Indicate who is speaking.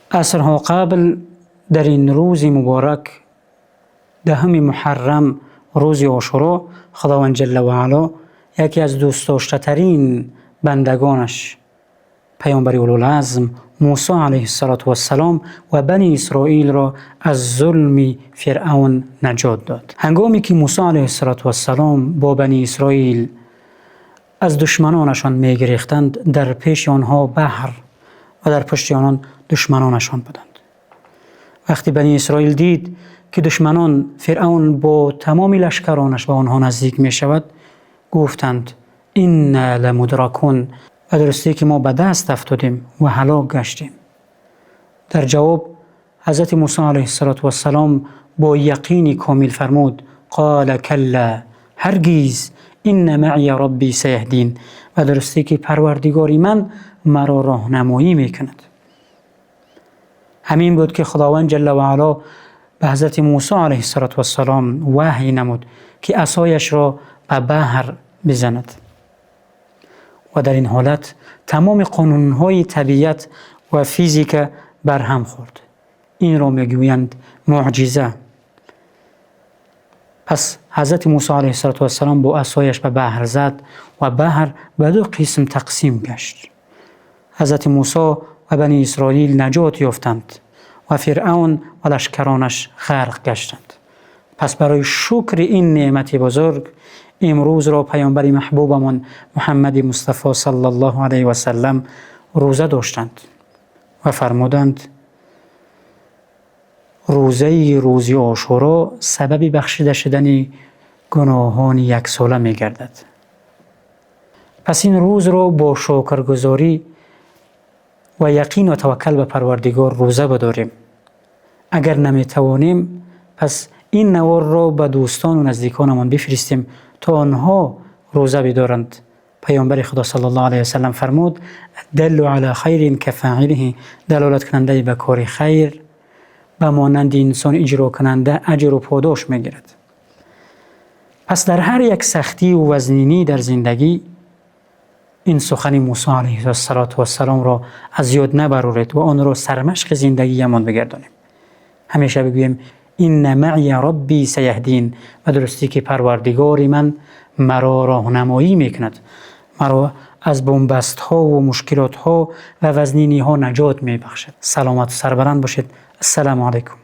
Speaker 1: Асрҳо қабл дар ин рӯзи муборак, 10 муҳаррам, рӯзи Ошуро, Худованд ҷалла ва ало яке аз дӯстдоштатарин бандагонаш, паёмбари улулазм Мусо алайҳиссалоту вассалом ва Бани Исроилро аз зулми Фиръавн наҷот дод. Ҳангоме ки Мусо алайҳиссалоту вассалом бо Бани Исроил аз душманонашон мегирехтанд, дар пеши онҳо баҳр ва дар пушти онон душманонашон буданд. Вақте Бани Исроил дид, ки душманон Фиръавн бо тамоми лашкаронаш ба онҳо наздик мешавад, гуфтанд: «Инна ламудракун», ва дурустӣ ки мо ба даст афтодем ва ҳалок гаштем. Дар ҷавоб ҳазрати Мусо алайҳиссалоту вассалом бо яқини комил фармуд: «Қола калла», ҳаргиз, «инна маъия робби саяҳдин», ва дурустӣ ки Парвардигори ман маро роҳнамоӣ мекунад. Ҳамин буд, ки Худованд ҷалла ва ало ба ҳазрати Мусо алайҳиссалоту вассалом ваҳй намуд, ки асояшро ба баҳр бизанад, ва дар ин ҳолат тамоми қонунҳои табиат ва физика барҳам хӯрд. Инро мегӯянд мӯъҷиза. Пас ҳазрати Мусо алайҳиссалоту вассалом бо асояш ба баҳр зад ва баҳр ба ду қисм тақсим гашт. Ҳазрати Мусо ва Бани Исроил наҷот ёфтанд ва Фиръавн ва лашкаронаш ғарқ гаштанд. Пас барои шукри ин неъмати бузург имрӯзро паёмбари маҳбубамон Муҳаммади Мустафо саллаллоҳу алайҳи васаллам рӯза доштанд ва фармуданд: рӯзаи рӯзи Ошуро сабаби бахшида шудани гуноҳони яксола мегардад. Пас ин рӯзро бо шукргузорӣ ва яқин ва таваккал ба Парвардигор рӯза бидорем. Агар наметавонем, пас ин наворро ба дӯстону наздиконамон бифиристем, то онҳо рӯза бидоранд. Паёмбари Худо саллаллоҳу алайҳи васаллам фармуд: «Аддаллу ала хайрин кафаилиҳи», далолаткунандаи ба кори хайр ба монанди инсон иҷрокунанда аҷру подош мегирад. Пас дар ҳар як сахтию вазнинӣ дар зиндагӣ ин сухани Мусо алайҳиссалоту вассаломро аз ёд набароред ва онро сармашқи зиндагиямон бигардонем. Ҳамеша бигӯем: «Инна маъия робби саяҳдин», ва дурустӣ ки Парвардигори ман маро роҳнамоӣ мекунад, маро аз бунбастҳову мушкилотҳо ва вазниниҳо наҷот мебахшад. Саломату сарбаланд бошед. Ассалому алайкум.